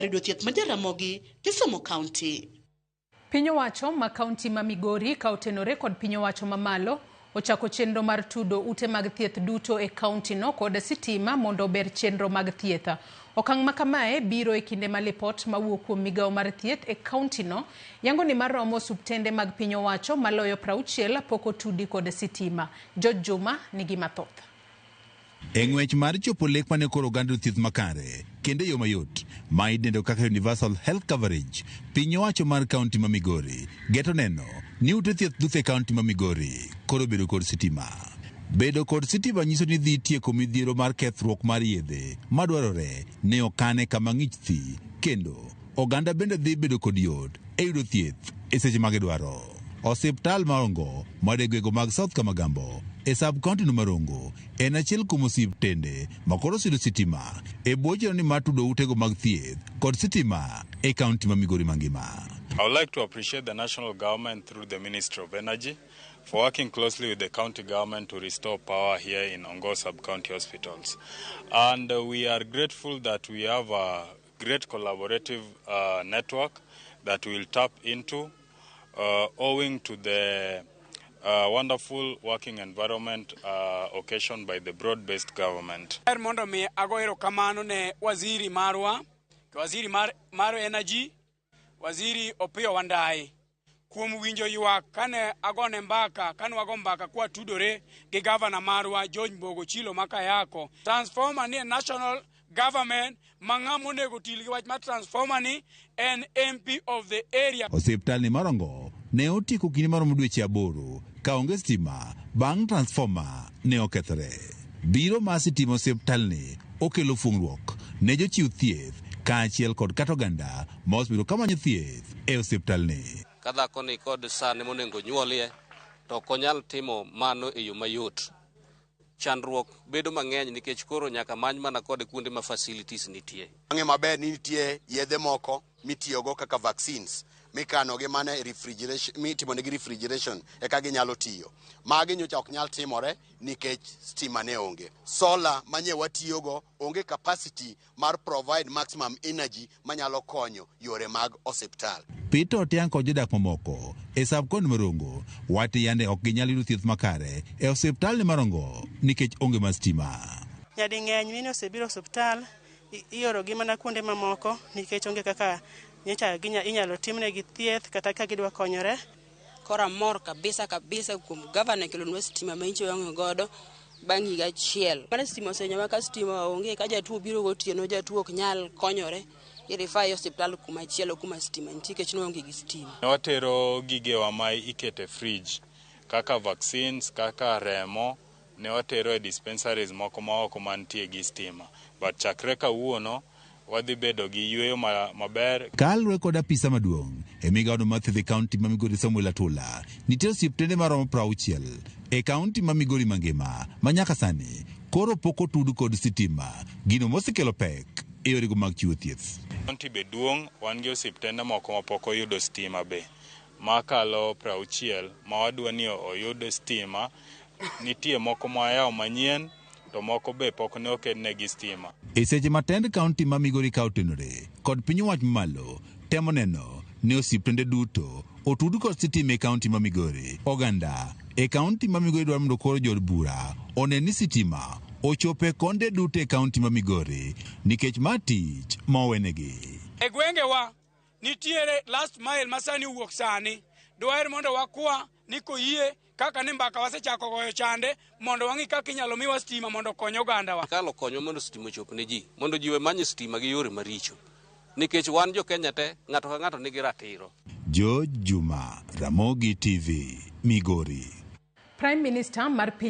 Yudo thieth ma Jaramogi, Kisumu County. Piny owacho ma kaunti ma Migori ka otenore kod piny owacho mamalo ochako chenro mar tudo ute mag thieth duto e kaunti no kod sitima mondo ober chenro mag thieth. Okang' ma kamae biro e kinde ma lipot mawuok kuom migawo mar thieth e kaunti no yango ni maromo osuptende mag piny owacho maloyo 60 pok otudi kod sitima. George Juma nigi mathoth. E ng'wech mar chopo lek mane koro oganda thieth makare kendo e yo mayot ma idendo kaka Universal Health Coverage, piny owacho mar kaunti ma Migori geto neno ni ute thieth duto e kaunti ma Migori koro bedo kod sitima. Bedo kod sitima nyiso ni dhi tieko midhiero mar kethruok mar yedhe madwarore ne okane kama ng'ich thi, kendo oganda bende dhi bedo kod yot e yudo thieth e seche ma gidwaro. Osiptal ma Rongo mar e gwenge mag South Kamagambo e sub county no Marongo en achiel kuom osiptende ma koro oseyudo sitima e bwo chenro ni mar tudo utego mag thieth kod sitima e kaunti ma Migori mangima. I would like to appreciate the national government through the Ministry of Energy for working closely with the county government to restore power here in Ongo sub-county hospitals. And we are grateful that we have a great collaborative network that we'll tap into owing to the wonderful working environment occasioned by the broad-based government. Ber mondo mi ago erokamano ne waziri marwa, waziri mar energy, waziri Opiyo Wandayi, kuom winjo ywak kane agone mbaka, kane wago mbaka kwatudore gi gavana marwa George Mbogo Chilo Makayako. Transformer ni e national government ma ng'ama onego til gi wach mar transformer ni en MP of the area. Osiptal ni Marongo ne otieko kinde maromo dweche 8 ka onge stima bang' transformer ne okethore. Biro mar sitima osiptal ni okelo fung'ruok ne jochiw thieth kaachiel kod kata oganda ma osebedo kamanyo thieth e osiptal ni. Ka dhako ni kod sane monego nyuolie to ok onyal timo mano e yo mayot. Chandruok bedo mang'eny nikech koro nyaka many mana kode kuonde ma facilities nitie. Ang'e maber ni nitie yedhe moko mitiyogo kaka vaccines mikano gi mana e refrigeration, mitimo negi refrigeration eka ginyalo tiyo. Magi nyocha ok nyal timore nikech stima ne onge. Solar manye watiyogo onge capacity mar provide maximum energy manyalo konyo yore mag osiptal. Peter Otiang kod jodak mamoko e sub county Marongo wacho yande ok ginyal yudo thieth makare e osiptal ni Marongo nikech onge mar stima. Nyading'eny mine osebiro osiptal iorogi mana kuonde mamoko nikech onge kaka nyocha inyalo timnegi thieth kata ka gidwa konyore. Koro amor kabisa kabisa kuom gavana kelonwa stima ma nyicha waonge godo bang' higa achiel. Mana stima osenyowa ka stima onge, ka jatuo biro gotieno jatuo ok nyal konyore, i-refer e osiptal kuma chielo kuma stima nitie nikech ne gi stima. Ne watero gigewa ma ikete fridge kaka vaccines, kaka remo, ne watero e dispensaries moko ma oko mantie gi stima. But chakre kawuono wadhi bedo gi yueyo maber. Kaluwore kod apisa maduong' e migawono mar thieth e kaunti ma Migori Samuel Atula, nitie osiptende maromo 60 e kaunti ma Migori mangima ma nyaka sani koro pok otud kod sitima, gino mosekelo pek e yorego mag chiwo thieth. Kaunti be duong', wan gi osiptende moko mapok oyudo stima be makalo 60 ma wadwa ni oyud stima. Nitie moko ma wayawo manyien to moko be pok ne oketnegi stima. E seche ma tend kaunti ma Migori ka otenore kod piny owacho mamalo temo neno ni osiptende duto otud kod sitima e kaunti ma Migori. Oganda e kaunti ma Migori dwaro mondo koro jood bura one ni sitima ochopo e konde duto e kaunti ma Migori nikech ma tich ma owenegi. E gwengewa nitiere last mile ma sani owuok sani. Dwaher mondo wakwa ni koyie kaka ni mbaka wasechako goyo chande mondo wang'i kaka inyalo miwa stima mondo okony ogandawa. Sirkal okonywa mondo stima ochop ne ji, mondo ji we manyo stima gi yore maricho. Nikech wan jo Kenya te, ng'ato ka ng'ato nigi ratiro. George Juma, Ramogi TV, Migori. Prime Minister mar piny